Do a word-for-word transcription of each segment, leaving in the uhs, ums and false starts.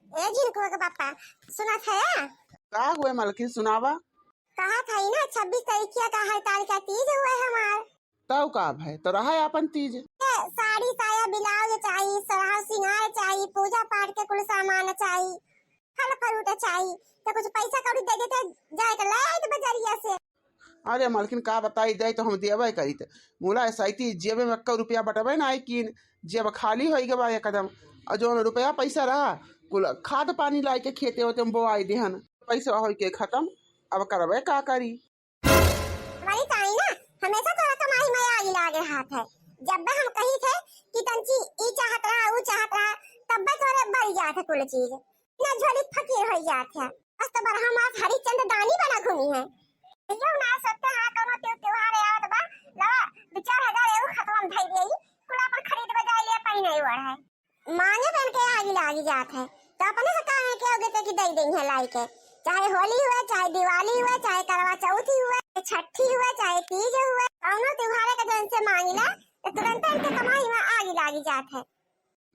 ए झिनकुआ के पापा, सुनत है? का हुए मलकिन, सुनावा। कहा था ही ना, छब्बीस तारीखिया का हड़ताल का तीज हुए हमार। तब का भय, तो रहा अपन तीज। ए, साड़ी, साया, ब्लाउज चाही, सरहा सिंगार चाही, पूजा पाठ के कुल सामान चाही, फल फ्रूट चाही, तो कुछ पैसा कौड़ी दे देते, जाए के ले आइत बजरिया से। अरे मलकिन, का बताई, दे तो हम देबे करीत, मुला एसआईटी जेबे में एक्को रुपया बटबे ना आई कीन, जेब खाली होई गवा एकदम। और जौन रुपया पैसा रहा, कुल खाद पानी लाई के खेते होते में बोआई देहन, पैसा होई के खत्म, अब करबे का करी। हमारी ताई ना हमेशा तोरा कमाई में आग लागे हाथ है। जब हम कही थे कि तंची ई चाहत रहा, ऊ चाहत रहा, तब तोरे बढ़ जात है कुल चीज। ना झोली फकीर हो जात है। बस तो बरहा मास हरिश्चंद्र दानी बना घूमी है। यो ना सोचते हैं कोनो त्यों-, त्योहार आवत बा, ला दो चार हजार एगो खतवा में धई देई, कुल अपन खरीद बजाई ले पाई नहीं हुआ है। मांगे बहन के आगी लागी जात है, तो अपने से काहे के होगे ते कि दई देई है लाई के। चाहे होली हुए, चाहे दिवाली हुए, चाहे करवा चौथी हुए, छठी हुए, चाहे तीज हुए, कौनो त्योहार के जन से मांगिला, तो तुरंत इनके कमाई में आगी लागी जात है।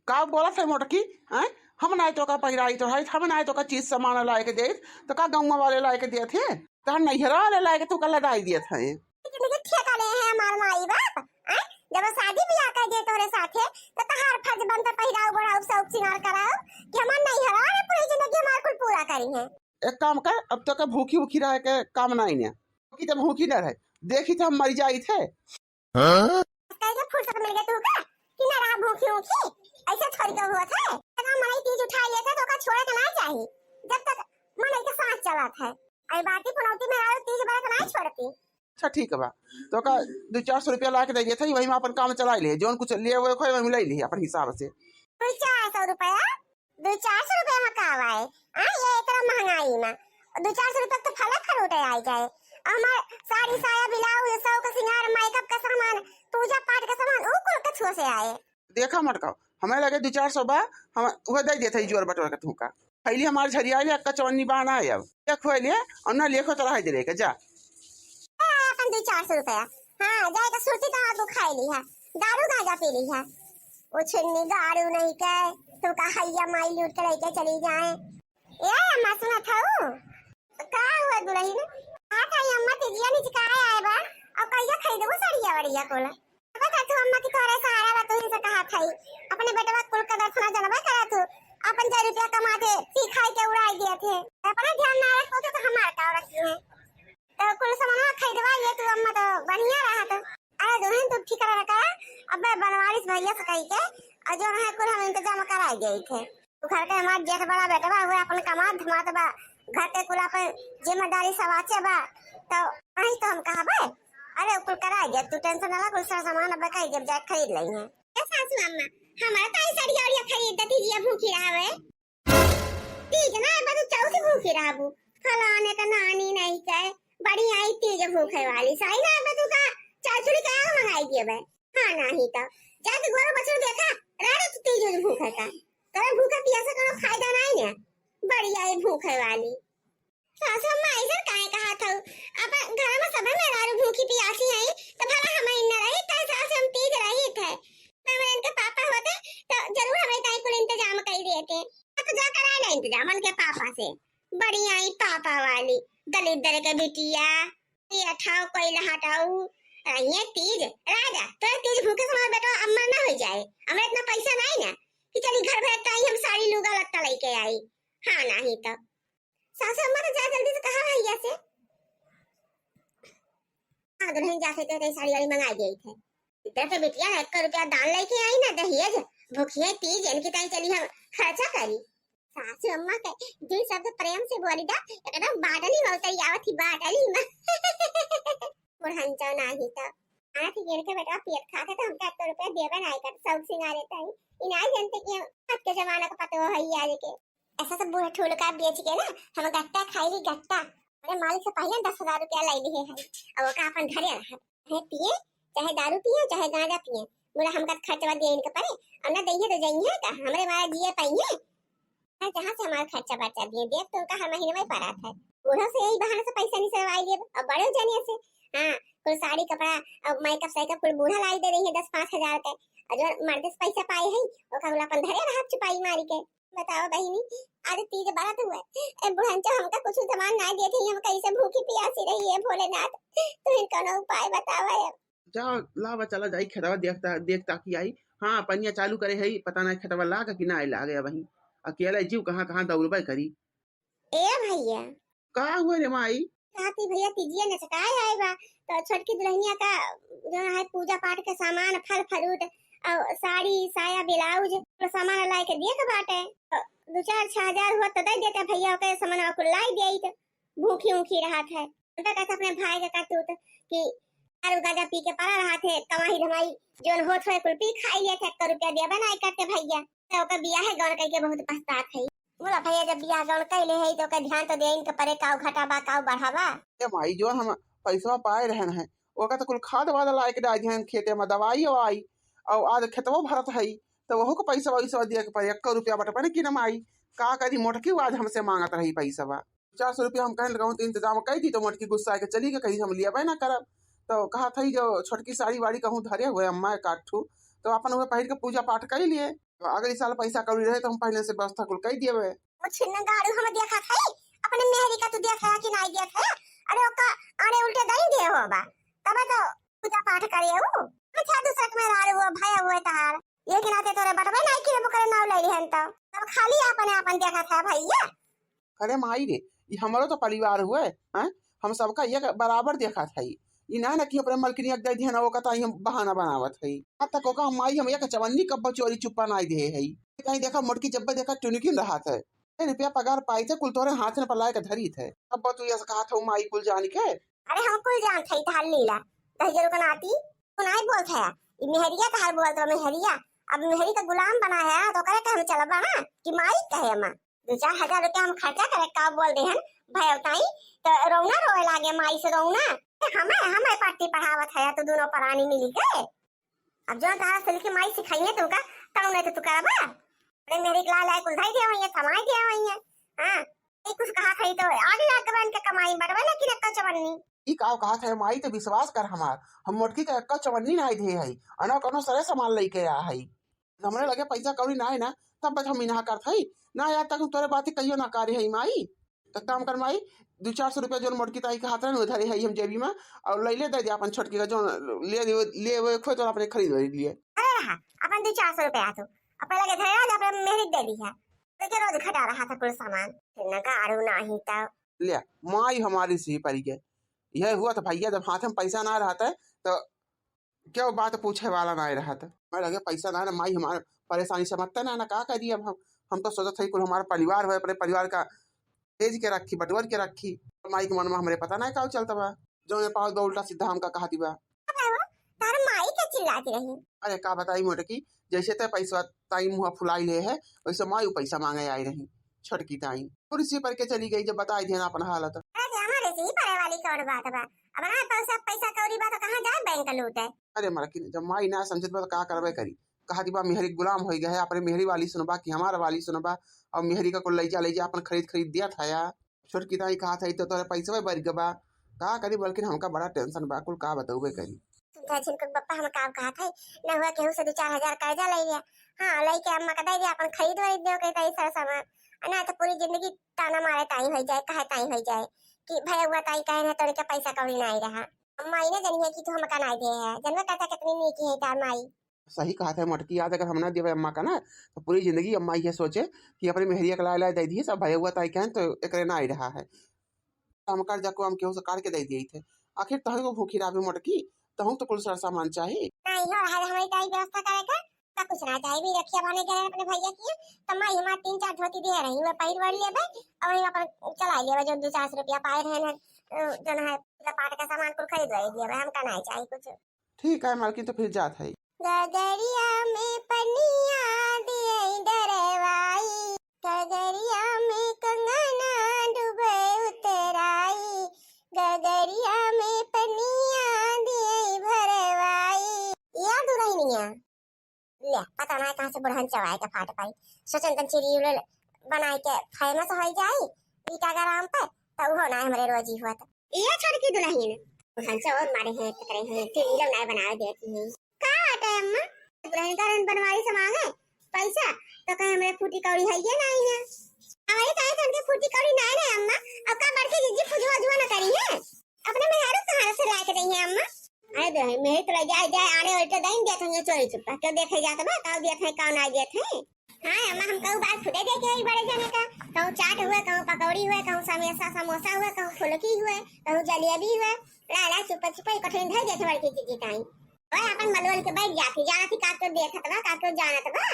का बोलत है मोटकी? हैं? हम नाय तोका पहिराई तो है, हम नाय तोका चीज सामान लाए के देत, तो का गौवा वाले लाए के देत है? तहर नैहरा वाले लाए के तू का लदाई देत है। लेकिन ठेका ले है हमार माई बाप, हैं? जब शादी ब्याह कर दे तोरे साथे, तो तहार फर्ज बनता पहिराऊ बढ़ाऊ, शौक सिंगार कराऊ, कि हमार नैहरा वाले पूरी जिंदगी हमार कुल पूरा करी है। एक काम कर, अब तोका भूखी भूखी रहे के काम नाई ने, कि जब भूखी न रहे, देखी तो हम मर जाई थे। हाँ? कहे के फुर्सत मिल गए तू का कि ना रहा भूखी ऊखी, ऐसे थोड़ी के हुआ थे। अगर मनई तीज उठा लिए थे तो ओका छोड़े के ना चाही, जब तक मनई के सांस चलत है। आई बाती पुनौती में आयो तीज बरत ना छोड़ती। अच्छा ठीक बा, तो का दो चार सौ रुपया ला के दे देते, वही में अपन काम चला ले, जौन कुछ ले वो खोए वही ले ली अपन हिसाब से। दो चार सौ रुपया? दो चार सौ रुपया में का आए? आ, ये इतना महंगाई में दो चार सौ रुपया तो फल फ्रूट आई जाए। हमार साड़ी साया ब्लाउज, शौक सिंगार, मेकअप का सामान, पूजा पाठ का सामान, ऊ कुल कछुआ से आए। देखा मटकाओ, हमें लगे दो चार सौ बा, हम वह दे देते ही जोर बटोर के तू का। खैली हमार झरिया ले, अक्का चवन्नी बा ना अब। एक खोए ले, और ना लेखो तो रह दे लेके जा। ए, अपन दो चार सौ रुपया। हाँ, जाए के सुरती तो आपको खाई ली है, दारू गांजा पी ली है। वो छिन्नी गारू नहीं के, तू का हैया माई लूट के लेके चली जाए। ए अम्मा, सुनत हऊ? का हुआ दुलहिन? आ ताई अम्मा, तीजिया निचकाए आए बा, और कहिया खरीदबू सड़िया वड़िया कोला? बता तू अम्मा की तोहरे सहारा बा, तू ही से कहा था ही। अपने बेटवा कुल का दक्षिणा जनबे करा तू, अपन चार रुपया कमा के पी खाई के उड़ाई दिया थे, अपना ध्यान ना रखो तो हमार का रखी है। तो कुल सामानवा खरीदवा ये तू अम्मा, तो बढ़िया रहा तो। अरे दुल्हन तू फिक्र न करा, अबे बनवारिस भैया से कही के, और जो है कुल हम इंतजाम कराई गई थे। तू घर के हमार जेठ बड़ा बेटवा हुए, अपन कमात धमात बा, घर के कुल अपन जिम्मेदारी सब आचे बा, तो नहीं तो हम कहबे, अरे कुल कराई दे, तू टेंशन ना ला, कुल सारा सामान अबे कही जब जाए खरीद लेंगे। ए सासू अम्मा, हमारा ताई साड़ी और खरीद दे दीजिए, भूखी रहा है। तीज ना बदू चौथ भूखी रहबू, फलाने का नानी नहीं कहे, बड़ी आई तीज भूखे वाली, साई ना बदू का चौचुरी का आग मंगाई दिए बे। हाँ, नहीं तो जाके गोरो बछरू देखा, राड़े तू तीज उज भूखे का। तोरे भूखे पियासे कोनो फायदा नहीं ने, बड़ी आई भूखे वाली। सासू अम्मा ऐसा काहे कहा था? अपन घर में सभी मेहरारू भूखी पियासी हैं, तो भला हम इन रही, तय सासू हम तीज रही थे। तो हमारे इनके पापा होते, तो जरूर हमारे ताई कुल इंतजाम कर देते। तो जा कराए ले इंतजाम उनके पापा से। बड़ी आई पापा वाली, दलिद्र के बिटिया, ये अठाओ कोई लहाटाऊ, ये तीज, राजा, तो तीज भूखे से हमारा बेटा अमर ना हो जाए। हमारे इतना पैसा नहीं ना कि चली घर भर ताई हम साड़ी लुगा लत्ता लेके आई। हाँ, नहीं तो। सासू अम्मा तो जा जल्दी से कहा भैया से। हाँ, दुल्हन जाते तो साड़ी वाड़ी मंगा दिए थे। इधर तो बिटिया ना एक रुपया दान लेके आई ना दहेज, भूखिए तीज इनकी ताई चली हम खर्चा करी। सासू अम्मा के दो शब्द प्रेम से बोली दा, एकदम बाटली में उतरी आवत ही, बाटली में। बुढ़न चौ नाही तो। हाँ, ठीक है, इनके बेटा पियत खाते तो हमका एक रुपया देवे ना कर, शौक सिंगारे ताई। इनाई जनते कि हम आज के जमाना का पतो है ये आज के। ऐसा सब बूढ़ा ठूल का बेच के ना हम गट्टा खाई ली, गट्टा। अरे मालिक से पहले दस हजार रुपया लाई लिए है, अब ओका अपन धरे रहा है, पिए चाहे दारू पिए चाहे गांजा पिए, बोला हमका खर्चवा दिए इनके परे, और ना दइहे तो जइहे का, हमरे मारा जिए पाइए। हाँ, जहाँ से हमारा खर्चा बर्चा दिए, देख तो उनका हर महीने में पड़ा था। बूढ़ा से यही बहाने से पैसा नहीं सवाई लिए, और बड़े जने से, हाँ, कुल साड़ी कपड़ा और मेकअप सेकअप कुल बूढ़ा लाई दे रही है दस पाँच हजार के, और जो मर्द से पैसा पाए है, ओका बोला अपन धरे रहा चुपाई मारी के। बतावा बहिनी, आज तीज बरत हुए, ए बुढ़नचा हमका कुछ सामान ना देत ही, हम कैसे भूखी पियासी रही है भोलेनाथ, तू इनका ना उपाय बतावा है। जाओ, लावा, चला जाई खेतवा, देखता, देखता कि आई। हाँ, पनिया चालू करे है, पता ना खेतवा लाग कि ना लागे अबहीं। अकेला जीव कहाँ कहाँ दौड़बे करी। ए भैया। का हुआ रे माई? कहती भैया, तीजिया नचकाए आए बा, तो छोटकी दुल्हनिया का जो है पूजा पाठ के सामान, फल फ्रूट और साड़ी, साया, ब्लाउज, तो सामान लाए के दिए के बाटे। तो दो चार छह हजार हुआ तो दे देते भैया, ओके सामान कुल लाई देइत। भूखी ऊखी रहत है। उनका कहते अपने भाई के करतूत कि दारू गांजा पी के पड़ा रहत है, कमाई धमाई जोन होत होए कुल पी खाई लेत है, एक रुपया देबे नाई करते भैया। तो ओकर बियाह गौन कइके बहुत पछतात है। बोला भैया, जब बियाह गौन कइले है तो ओकर ध्यान तो देइन के परे, काऊ घटा बा, काऊ बढ़ा बा। ए माई, जो हम पैसवा पाए रहन है, ओका तो कुल खाद वाद लाए के डाल दिहन खेते में, दवाई ववाई, और आज खेतवा भरत है, तो वहू के पैसवा वैसवा दिए के परे, एक रुपया बटबे न की न माई। का करी, मोटकी आज हमसे मांगत रही पैसवा। चार सौ रुपया हम कहन लगाऊं तो इंतजाम कई दी, तो मोटकी गुस्सा के चली गई, कहीं हम लियाबे ना करब। तो कहा था जो छोटकी साड़ी वाड़ी कहूँ धरे हुए अम्मा एक आध ठू, तो अपन वह पहिर के पूजा पाठ कर लिए। तो अगले साल पैसा कौड़ी रहे तो हम पहले से व्यवस्था कुल कर दिए। वो छिन्न गाड़ू हम देखा था, अपने मेहरी का तू देख है कि नहीं देख है? अरे ओका, अरे उल्टे दई दे हो बा, तब तो पूजा पाठ करे हो। अच्छा, दूसरा के मेहरारू हो, भया हुए तहार, ये के नाते तोरे बटवे नहीं किने बुकरे नाव ले लिहन तो, तब खाली अपने अपन देखा था भैया। अरे माई रे, ई हमरो तो परिवार हुए, हैं? हम सबका एक बराबर देखत हई। ई ना ना कि अपने मलकिनिया के दे दिहन, ओका ताई हम बहाना बनावत हई। आज तक ओका हम माई हम एक चवन्नी कब्बो चोरी चुप्पा नाई देहे हई। कहीं देखा मोटकी जब्बे देखा टुनकिन रहत है। ए रुपया पगार पाई थे, कुल तोरे हाथ में पलाए के धरी थे। अब तू ऐसा कहत हो माई कुल जान के। अरे हम कुल जानत हई तहार लीला। दहिजरू के नाती, तू नाई बोलत है। ई मेहरिया तहार बोलत बा मेहरिया। अब मेहरी का गुलाम बना है तो करे के हम चलबा ना कि माई कहे अम्मा। दो चार हजार रुपया हम खर्चा करे का बोल दे हन, भय उताई तो रौना रोए लागे माई से रौना। हमें, हमें पट्टी पढ़ावत है तू दोनों परानी मिली के। अब जो तारा सिल्की माई सिखाइए तुमका, तब नहीं तो तू करबा। अरे मेरी लाल आए कुल धाई दे वही है, थमाई दे वही है। हाँ, ये कुछ कहा था तो आगे लाग बन के कमाई बटवे ना कि नक्का चवन्नी। ई काव कहा था माई, तो विश्वास कर हमार, हम मोटकी के अक्का चवन्नी नाई दे हई, अना कोनो सरे सामान लेके आ हई। हमरे लगे पैसा कौड़ी नाई ना, तब बस हम इनहा करत हई। ना यार, तक हम तोरे बात कहियो ना करे हई माई। तो काम कर माई, दो चार सौ रुपया जोन मोटकी ताई के हाथ रहन, उधारे हई हम जेबी में, और ले ले दे दे अपन छोटकी का जोन ले दे, ले वो खोए तो अपने खरीद ले लिए। अरे रहा, अपन दो चार सौ रुपया तो अपन लगे धरे रहा, अपन मेहरी दे दी है। तो के रोज घटा रहा था कुल सामान, फिर ना गाड़ू ना ही तो। ले, माई हमारी सी परी के। यह हुआ तो भैया, जब हाथ में पैसा ना रहता है, तो क्यों बात पूछे वाला ना रहत। मैं लगे पैसा ना, ना माई हमार परेशानी समझते ना, ना का करी अब हम। हम तो सोचत हई कुल हमार परिवार हुए, अपने परिवार का भेज के रखी, बटवर के रखी। माई के मन में हमरे पता ना का चलत बा, जो मैं पावत बा उल्टा सीधा हमका कहती बा। अब वो तार माई के चिल्लाती रही। अरे का बताई मोटकी, जैसे ते पैसा ताई मुँह फुलाई ले है, वैसे माई उ पैसा मांगे आई रही। छोटकी ताई कुर्सी पर के चली गई, जब बताई देना अपन हालत। अरे हमारे से ही परे वाली कौन बात बा? अब ना पैसा, पैसा कौड़ी बा तो कहाँ जाए बैंक लूटे? अरे मलकिन, जब माई ना समझत बा तो का करबे करी? कहा दी बा मेहरी गुलाम होई गए है, अपने मेहरी वाली सुनबा कि हमार वाली सुनबा? और मेहरी का कुल लैजा लैजा अपन खरीद खरीद दिया था यार। छोटकी ताई कहा था तो तोरे पैसवे बढ़ गबा, का करी? बल्कि हमका बड़ा टेंशन बा, कुल का बतौबे करी। सुनता है झिनकुर पप्पा, हम का कहा था, न हुआ केहू से दो चार हजार कर्जा ले लिया, हाँ, लेके अम्मा का दे दिया, अपन खरीद वरीद दे के ताई सर सामान, आ ना तो पूरी जिंदगी ताना मारे ताई हो जाए, कहे ताई हो जाए कि भैया हुआ ताई कहे ना तोरे के पैसा कौड़ी नहीं रहा। अम्मा इन्हें जनिए कि तू हमका नहीं दे है, जनवे कहता कितनी नीकी है तार माई। सही कहा था मोटकी, आज अगर हम ना देवे अम्मा का ना, तो पूरी जिंदगी अम्मा ये सोचे कि अपने मेहरिया के लाए लाए दे दिए, सब भैया हुआ ताई कहें तो एकरे ना आई रहा है। हम कर्जा को हम केहू से काट के दे दिए थे, आखिर तहु को भूखी रहबे मोटकी, तहु तो कुल सर सामान चाही। नहीं हो रहा है हमारी ताई व्यवस्था करे का, का कुछ ना चाही भी रखिया बने के अपने भैया की, तो माई हमार तीन चार धोती दे रही, मैं पहिर वढ़ लेबे और वही अपन चला लेबे, जो दो चार सौ रुपया पाए रहे हैं, अ, जो है पूजा पाठ का सामान कुल खरीद वरीद लेबे, हमका नहीं चाही कुछ। ठीक है मालकिन, तो फिर जात है। गगरिया में पनिया दिए डरवाई, गगरिया में कंगना डूबे उतराई, गगरिया में पनिया दिए भरवाई। या दुल्हनिया, ले, पता ना कहाँ से बुढ़न चवाए के फाट पाई। सोचन तन चिड़ी उड़े बनाए के फेमस हो जाई ईटाग्राम पे, तो उहो ना हमरे रोजी हुआ था। ये छोटकी दुल्हन, बुढ़न चोर मारे हैं, टकरे हैं, फिर ये लोग ना बनावे देती हैं। का बाटे अम्मा? दुल्हन का रंग बनवारी से मांगे, पैसा, तो कहे हमरे फूटी कौड़ी है ये नहीं है। हमारे कहे तो उनके फूटी कौड़ी नहीं है अम्मा। अब का बड़की जिज्जी फुजुआ जुआ न करी है, अपने मेहरारू कहाँ से लाके दई है अम्मा? अरे दे, मेरी तो लग जाए, जाए आने उल्टे दई देत हैं ये चोरी चुप्पा, क्यों देखे जात बा, काऊ देत है, काऊ ना देत है। हाँ अम्मा, हम कहूँ बात खुदे देखे है बड़े जने का, कहूँ चाट हुए, कहूँ पकौड़ी हुए, कहूँ समोसा, समोसा हुए, कहूँ फुलकी हुए, कहूँ जलेबी हुए, ला ला चुप्पा चुप्पा कठिन धर देत है बड़की जिज्जी ताई। ओए अपन मलवल के बैठ जाती, जानत ही काके देखत बा, काके जानत बा।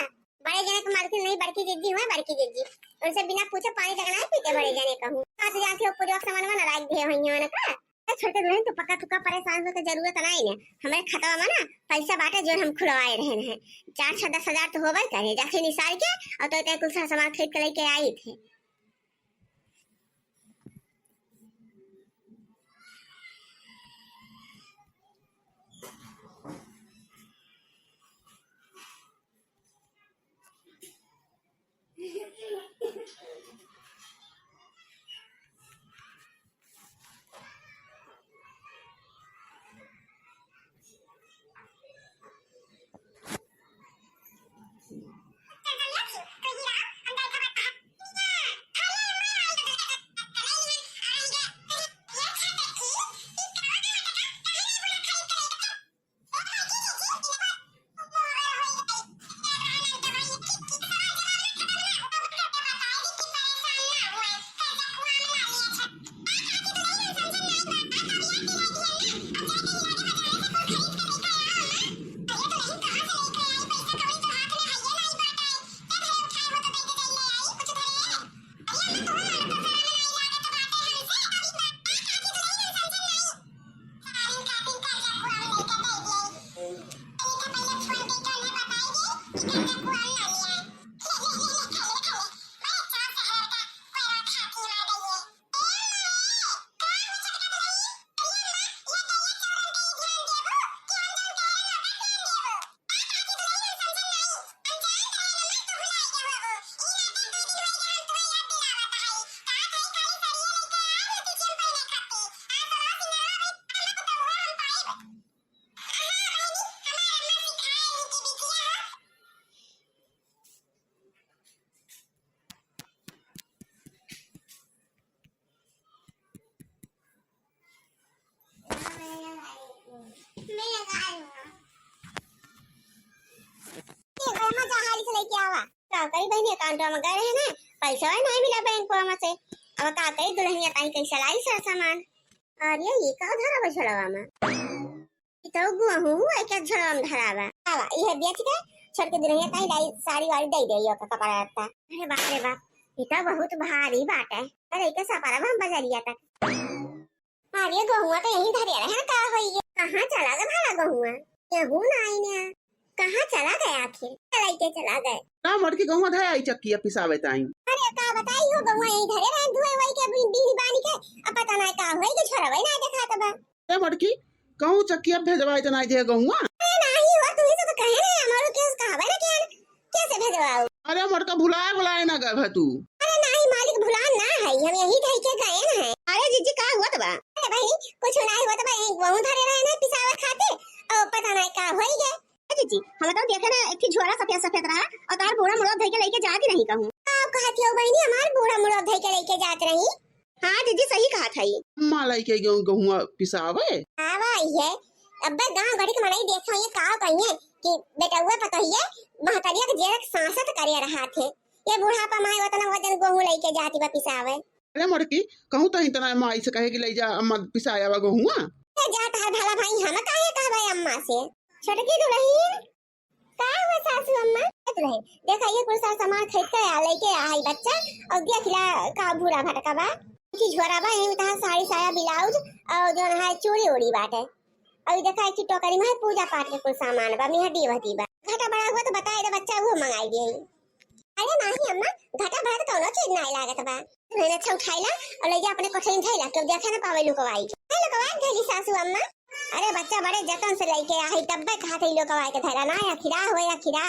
बड़े जने के मालकिन नहीं, बड़की जिज्जी हुए, बड़की जिज्जी। उनसे बिना पूछे पानी तक नहीं पीते बड़े जने कहूँ। बात जानती हो, पूजवा के सामान में ना लाग दिए होइए उनका। ए, छोटकी दुलहिन, तू पक्का तुक्का परेशान होए के जरूरत नाई ने। हमरे खतवा में ना पैसा बाटे, जोन हम खुलवाए रहे हैं। चार छह दस हजार तो होबे करे, जाके निसार के, और तो इतने कुल सामान खरीद के लेके आई थे। का करी बहिनी, अकाउंटवा में गए रहे ना, पैसा नहीं मिला बैंकवा में से। अब का करी, दुलहिनिया ताई कैसे लाई सर सामान? अरे, ये का धरा बा झोलवा में? ई तो गेहूं हुए के झोलवा में धरा बा। आवा, इहे बेच के छोटकी दुलहिनिया ताई लाई साड़ी वाड़ी दे दे, यो का कपड़ा लत्ता। अरे बाप रे बाप, ई तो बहुत भारी बाटे। अरे, के सपरा हम बजरिया तक। अरे, गेहुआ तो यहीं धरे रहे ना, का होई गया? कहाँ चला गया भला गेहुआ? गेहूं ना आई ने। कहाँ चला गया आखिर? चलाई के चला गए। ना मोटकी, गेहुआ धरे आई चक्किया पिसावे ताई। अरे, का बताई हो, गेहुआ यहीं धरे रहे, धुए वही के बीनी बानी के, अब पता ना का होई कि छोरा वही ना देखात बा। ए मोटकी, कहूँ चक्किया भेजवाए तो नाई दे गेहुआ? अरे नाही हो, तू ही से तो कहे रहे, हमारो केस कहबे ना किया, कैसे भेजवाओ? अरे मोटका, भुलाए, भुलाए ना गए तू। अरे नाही मालिक, भुलान ना है, हम यही धई के गए ना है। अरे जीजी, का हुआ बा? अरे बहिनी, कुछ ना हुआ बा, एक गेहूं धरे रहे ना पिसावे खातिर, और पता ना का होई गए। ए जीजी, हम तो देखे ना, एक ठे झोरा सफेद सफेद रहा, और तार बूढ़ा मुड़वा धई के लेके जात ही नहीं कहूँ। का कहत हो बहिनी, हमार बूढ़ा मुड़वा धई के लेके जात रही? हाँ जीजी, सही कहत हई। अम्मा लाई के गेहूं, गेहुआ पिसावे। आवा ये, अब्बे गांव गड़ी के मनई देखा ये का कहिए कि बेटउआ पतोहिए महतरिया के जेरक सांसत करे रहा थे। ये बुढ़ापा माए उतना वजन गेहूं लेके जाती बा पिसावे। अरे मोटकी, कहूँ तो इतना माई से कहे कि ले जा अम्मा पिसाया वा गेहुआ। ए जा तहार भला भाई, हम काहे कहबे अम्मा से? छोटकी दुलहिन, का हुआ सासू अम्मा? ए दुलहिन, देखा ये कुल सार सामान खरीद के आ, लेके आई बच्चा, और देख ला का भूरा भटका बा। कुछ झोरा बा, यही में तहार साड़ी साया ब्लाउज और जो है चूड़ी उड़ी बाटे। और देखा एक ठे टोकरी में है पूजा पाठ के कुल सामान बा, मेहंदी वहदी बा। घाटा बड़ा हुआ तो बताए दे बच्चा, वो मंगाई दे। अरे नाही अम्मा, घाटा बड़ा तो कौनो चीज नाही लागत बा। मैंने अच्छा उठाइला और ले जा अपने कोठरी में धइला, केहू देखे ना पावे लुकवाई के। ए लुकवाई धइली सासू अम्मा। अरे बच्चा बड़े जतन से लेके आ है, तब्बे कहा थे लुकवाई के धइला ना, अखिरा हो अखिरा।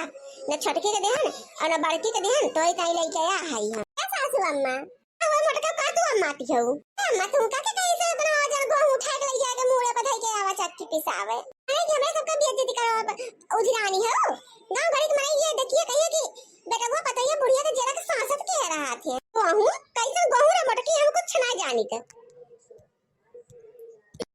न छोटकी के देहन और न बड़की के देहन, तोई ताई लेके आ है हम। ए सासू अम्मा, अब मोटका का तू अम्मा ती हो? ए अम्मा, तू का के कहीं से अपना वजन गेहूं उठा के ले जाके मूड़े पर धइ के आवा चक्की? पिसावे। अरे कि हमरा सबका बेइज्जती करो, अब उधिरानी हो। गाँव घड़ी के मनई ये देखिए, कहिए कि बेटवा पतोहिया बुढ़िया के जेरा के सांसत के रहा थे। कहूँ, कैसन गहूँ रे मोटकी, हम कुछ ना जानी के।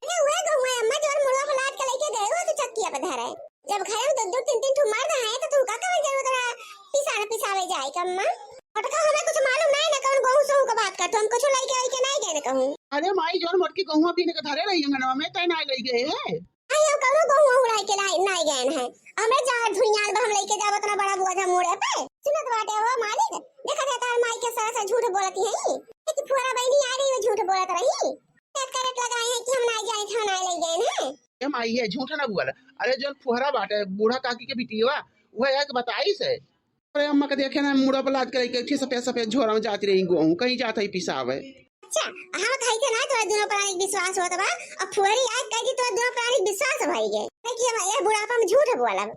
अरे उहे गहुआ अम्मा, जौन मुड़वा पर लाद के लइके गए हो तू चक्किया पे धरे। जब घर में दो दो तीन तीन ठो मर्द हैं, तो तू का कवन जरूरत रहा पिसान पिसावे जाए के अम्मा? मोटका, हमें कुछ मालूम नहीं ना, कौन गहूँ सहूँ का बात करत हो, हम कुछ लइके वइके नहीं गए ना कहूँ। अरे माई, जौन मोटकी गहुआ बीन के धरे रही अंगनवा में, तय ना लइ गए है। आई हम कौनो गहुआ उड़ाई के लाई नहीं गए हैं। हमरे जहाँ धुइयाल बा, हम लइके जाब उतना बड़ा बोझा मुड़े पे। सुनत बाटे हो मालिक, देखत है तार माई के सारा झूठ बोलती है। कि फुहरा बहिनी आ रही, वो झूठ बोलत रही। पेट का रेट लगाई है कि हम नाई जाए थे, नाई ले गए हैं। ए माई, ये झूठ ना बोल। अरे, जौन फुहरा बाटे, बूढ़ा काकी के बिटिया, वह एक बताई से। अरे, अम्मा के देखे ना, मुड़ा पर लाद के लेके अच्छे सफेद सफेद झोरा में जाती रही गोहूँ, कहीं जात है पिसावे। अच्छा, हम कही थे ना, तोरा दोनों प्राणी के विश्वास होत बा, और फुहरी आए कह दी, तोरा दोनों प्राणी के विश्वास भई गए। है कि हम ये बुढ़ापा में झूठ बोलब।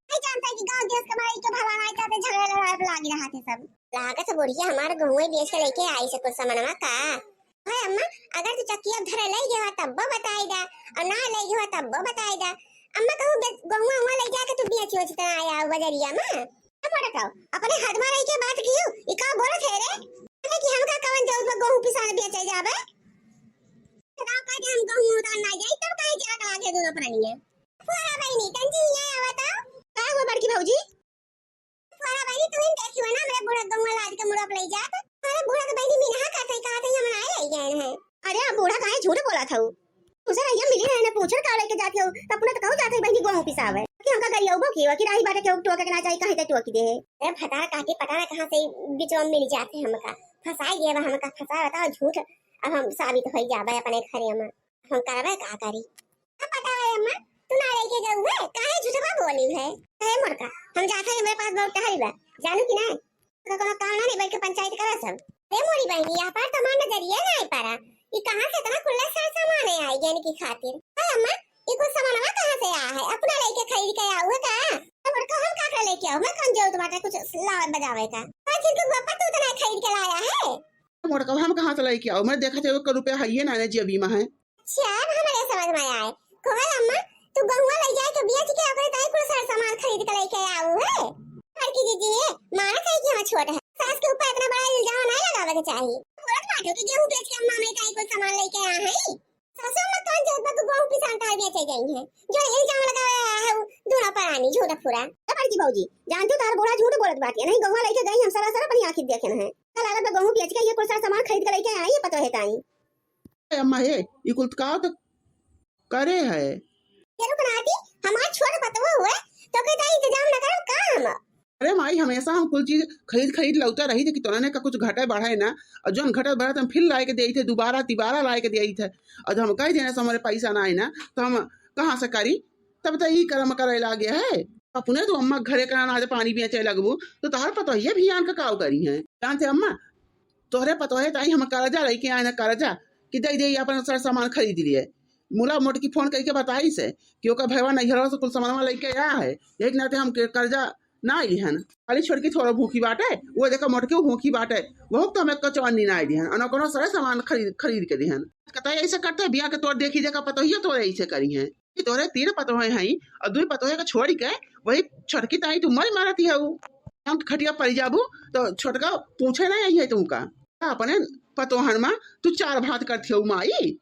नहीं जानता कि गाँव देश के मारे के भला नहीं चाहते, झगड़े लड़ाई पे लागी रहा थे सब। लागत है बुढ़िया हमारे गहुए बेच के लेके आई से कुछ सामानवा का। है अम्मा, अगर तू चक्किया धरे ले गया तब वो बताई दा, और ना ले गया तब वो बताई दा। अम्मा कहूँ बे-, गहुआ हुआ ले जाके तू बेच उच तना आया हो बजरिया में। अब बड़ा कहू, अपने हद में रह के बात कियो, ई का बोलत है रे? अरे कि हमका कवन जरूरत बा गहूँ पिसान बेचे जाबे? तो गाँव का के हम गहूँ उतार ना जाई, तब काहे जरा के लागे दोनों प्राणी है? फुहरा बहिनी, तंजी यहाँ आवा तो। का हुआ बड़की भौजी? फुहरा बहिनी, तू ही देखी हो ना, हमरे बूढ़ा गहुआ लाद के मुड़ा पे ले जात। अरे बूढ़ा के बहिनी मिनहा करते ही कहा थे, हम ना ले गए हैं। अरे, अब बूढ़ा काहे झूठ बोला था? तुझसे रहिया मिली रहे ने पूछन का लेके जाती हो, तब पुनः तो कहूँ जाते बहिनी गहूँ पिसावे। कि हमका गरिया उबो की, कि राही बाटे केहू टोके के ना चाहिए, कहीं तो टोकी दे। अरे भतार काटी पता ना कहाँ से बिचवा में मिल जाते हमका। फंसाई गया बा हमका, फंसा बताओ झूठ। अब हम साबित हो जाबे अपने घरे में। हम करबे का करी? अब बताओ रे अम्मा, तू ना लेके गऊ है, काहे झूठवा बोली है? हे मोरका, हम जाते हैं, मेरे पास बहुत टहल बा, जानू कि ना? का कोनो काम ना नहीं, बैठ के पंचायत करा सब। रे मोरी बहिनी, यहाँ पर तो हमार नजरिया ना आई पारा। ई कहाँ से इतना कुल्ला सार सामान है आई गहन की खातिर? हाय अम्मा, ई कुल सामानवा कहाँ से आया है? अपना लेके खरीद के आऊ है का? तो बड़का हम का कर लेके आऊ? मैं कौन जरूरत बाटे कुछ लावे बजावे का? का जिनको बापा तू इतना खरीद के लाया है? मोटका हम कहाँ से लेके आऊ? मैं देखा थे एक रुपया है ये ना जेबी में है। अच्छा, अब हमरे समझ में आए। कोमल अम्मा, तू गहुआ ले जाए के बेच के ओकरे ताई कुल सर सामान खरीद के लेके आऊ है। बड़की दीदी, मानत है कि हम छोट है, सास के ऊपर इतना बड़ा इल्जाम नहीं लगावे के चाहिए। बोलत बाटू कि गेहूं बेच के अम्मा हमरे ताई कुल सामान लेके आ है। सासू अम्मा कौन जरूरत बा कि गहूं पिसान तार बेचे गई है? जो इल्जाम लगावे आया है वो दोनों परानी झूठा फुरा। ए बड़की भौजी, जानती हो तार बूढ़ा झूठ बोलत बाटी, नहीं गहुआ लेके गई, हम सरासर अपनी आँखी देखे हैं। कल आलत बा गहूं बेच के ये कुल सर सामान खरीद के लेके आई है पतोहे ताई। ए अम्मा, ए, ई कुल का त करे है? ये रुक ना आती, हमार छोट पतवा हुए, तो के ताई इंतजाम न करब का हम? अरे माई, हमेशा हम कुल चीज खरीद, खरीद लौटा रही थे कि तोरा ने का कुछ घटे बढ़े ना, और जौन घटे बढ़े तो हम फिर लाए के देई थे, दोबारा, तिबारा लाए के देई थे, और जब हम कह देना से हमारे पैसा ना आए ना, तो हम कहाँ से करी? तब तो ई कर्म करे लागे है। अपने तो अम्मा घरे का अनाज पानी बेचे लगबू, तो तोहर पतोहिए भी आन का काव करी है? जानते अम्मा, तोहरे पतोहे ताई हम कर्जा लेके आए ना, कर्जा कि दे दे अपन सर सामान खरीद लिए। मुला मोटकी फोन करके बताई से कि ओकर भैया नैहरवा से कुल सामानवा लेके आया है, यही के नाते हम के कर्जा ना आई हन। खाली छोड़ के थोड़ा भूखी बाटे, वो देखा मोटकी भूखी बाटे, वो तो हमें कचौनी ना आई दिहन, और कोनो सारे सामान खरीद, खरीद के दिहन। कतई ऐसे करते बिया के तोर देखी देखा पतोहिया तोरे ऐसे करी हैं कि तोरे तीन पतोहे हैं और दुई पतोहे के छोड़ के वही छोटकी ताई तू मर मारती है। हम खटिया पड़ जाबू तो छोटका पूछे ना आई है तुमका। अपने पतोहन मा तू चार भात करती हो माई।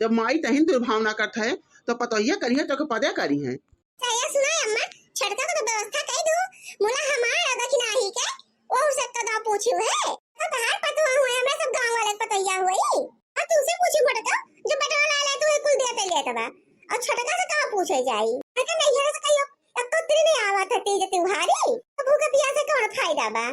जब माई तहिन दुर्भावना करत है तो पतोहिया करी है तो के पदे करी है। अच्छा, ये सुना अम्मा, छोटका को तो व्यवस्था कह दू, मुला हमार और दखिनाही के, वो सब तो गाँव पूछी है। तो बाहर पतोह हुए, हमरा सब गाँव वाले के पतोहिया हुई। और तुमसे पूछी बड़का, जो बेटवा ला ले तू कुल देते लेत बा। और छोटका से कहाँ पूछे जाई? अगर नहीं है तो कहियो, एक तो तेरे नहीं आवा था तीज त्योहारी, तो भूखे पियासे कौन फायदा बा?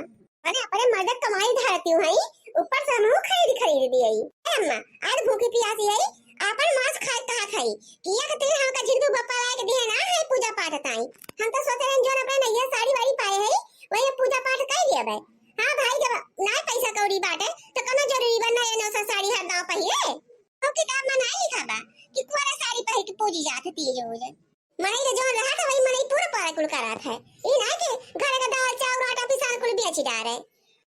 अरे अपने मर्द कमाई धरती हई, ऊपर से हमहू खरीद खरीद दिए। ए अम्मा, आज भूखी पियासी हई, आपन मांस खाए कहा खाई, किया के तेल हमका झिंटू बप्पा लाए के दिए ना है पूजा पाठ ताई। हम तो सोचे रहन जोन अपने नैया साड़ी वाड़ी पाए हई, वही पूजा पाठ कर लिया भाई। हाँ भाई, जब ना पैसा कौड़ी बाटे तो कोनो जरूरी बा नया नौसा साड़ी हर दाव पहिरे? तो किताब में नहीं लिखा बा कि कुंवारा साड़ी पहिर के पूजी जात है तीज उज। मनई के जौन रहत है, वही मनई पूरा पारा कुल करत है। ई ना कि घर का दाल, चाउर, आटा, पिसान कुल बेच डारे।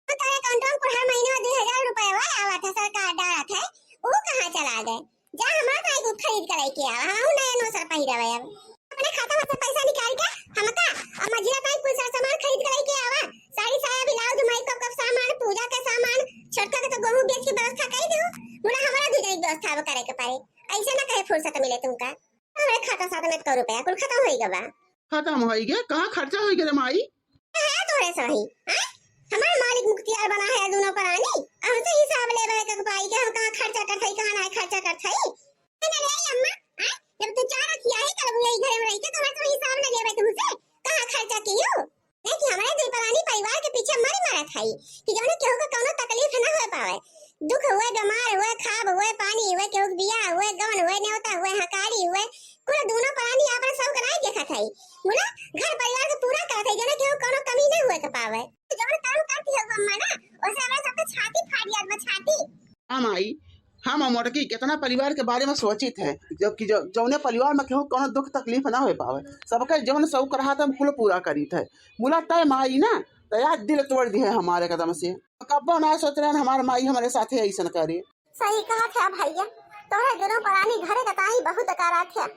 तो तोरे account में कुल हर महीना दो हजार रुपया आवत है, सरकार डालत है, वो कहाँ चला गए? जा हमार भाई कुल खरीद चढ़ाई के आवा, हम नया नोसर पहिरब अब। अपने खाता में से पैसा निकाल के हमका और मझिला ताई कुल सारा सामान खरीद के लेके आवा। साड़ी, साया, ब्लाउज, मेकअप का सामान, पूजा का सामान, छोटका के तो गेहूं बेच के व्यवस्था कर दो। मुला हमारा दू जने के व्यवस्था अब करे के पड़े। ऐसे ना कहे फुर्सत मिले तुमका। हमरे खाता साथ में तो रुपया कुल खत्म होई गवा। खत्म होई गे? कहाँ खर्चा होई गे रे माई? है तोरे सही, हैं? हमार मालिक मुख्तियार बना है दोनों परानी। हमसे हिसाब लेबे के पाई के हम कहाँ खर्चा करत हई, कहाँ नाय खर्चा करत हई। है ना रे अम्मा, हैं? जब तू चार अखिया ही करबू यही घर में रह के, तो हमसे हिसाब न लेबे तुमसे। कहाँ खर्चा कियो? नहीं कि हमारे दुई परानी परिवार के पीछे मर मरत हई कि जौने केहू के कौनो तकलीफ न हो पावे। दुख हुए, बीमार हुए, खाब हुए, पानी हुए, केहू के बियाह हुए, गवन हुए, नेवता हुए, हकारी हुए, कुल दोनों परानी आपन सब के नाई देखत हई। मुला घर परिवार के पूरा करत हई, जौने केहू कौनो कमी न हुए के पावे। जौन काम करती हऊ अम्मा ना, ओसे हमरा सबके छाती फाट जात बा, छाती। हाँ माई, हम और मोटकी कितना परिवार के बारे में सोचित है, जबकि जो, जौने परिवार में केहू कौनो दुख तकलीफ ना हो पावे, सबके जौन शौक रहा था, हम कुल पूरा करीत है। मुला तय माई ना, तय आज दिल तोड़ दिए हमारे कदम से। कब्बो ना सोच रहे हमारे माई हमारे साथे ऐसन करे। सही कहा था भैया, तोहरे दोनों परानी घरे का ताई बहुत अकारा थे।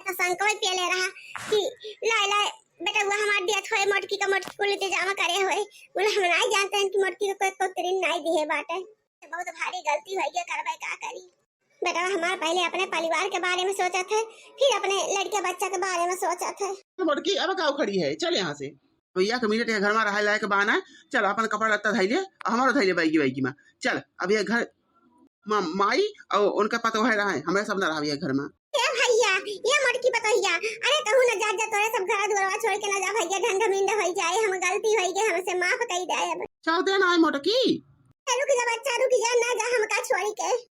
तो संकल्प पियले रहा कि लाए लाए बेटा, वो हमार दियत होए, मोटकी का मोटकी कुल इंतजाम करे होए। बोले, "हम नाई जानते हैं कि मोटकी का कोई, कोई ऋण नाई दिए बाटे।" तो बहुत भारी गलती होई गया, करबे का करी। बेटा, हमार पहले अपने परिवार के बारे में सोचत है, फिर अपने लड़के बच्चा के बारे में सोचत है। मोटकी, अब का उखड़ी है, चल यहाँ से। भैया के मिनट के घर में रहे लायक बा ना। चल, अपन कपड़ा लत्ता धइले, हमारो धइले बैगी बैगी में। चल, अब ये घर मा-, माई और उनका पतोह है रहे, हमें सब ना रहा ये घर में। ए भैया, ये मोटकी पतोहिया, अरे कहूँ ना जा, जा, तोरे सब घर दुआरवा छोड़ के ना जा भैया, ढंग मिंड होई जाए, हम गलती होई गई, हमसे माफ कई दे अब। चल दे ना मोटकी। ए, रुक जा बच्चा, रुक जा, ना जा हमका छोड़ के।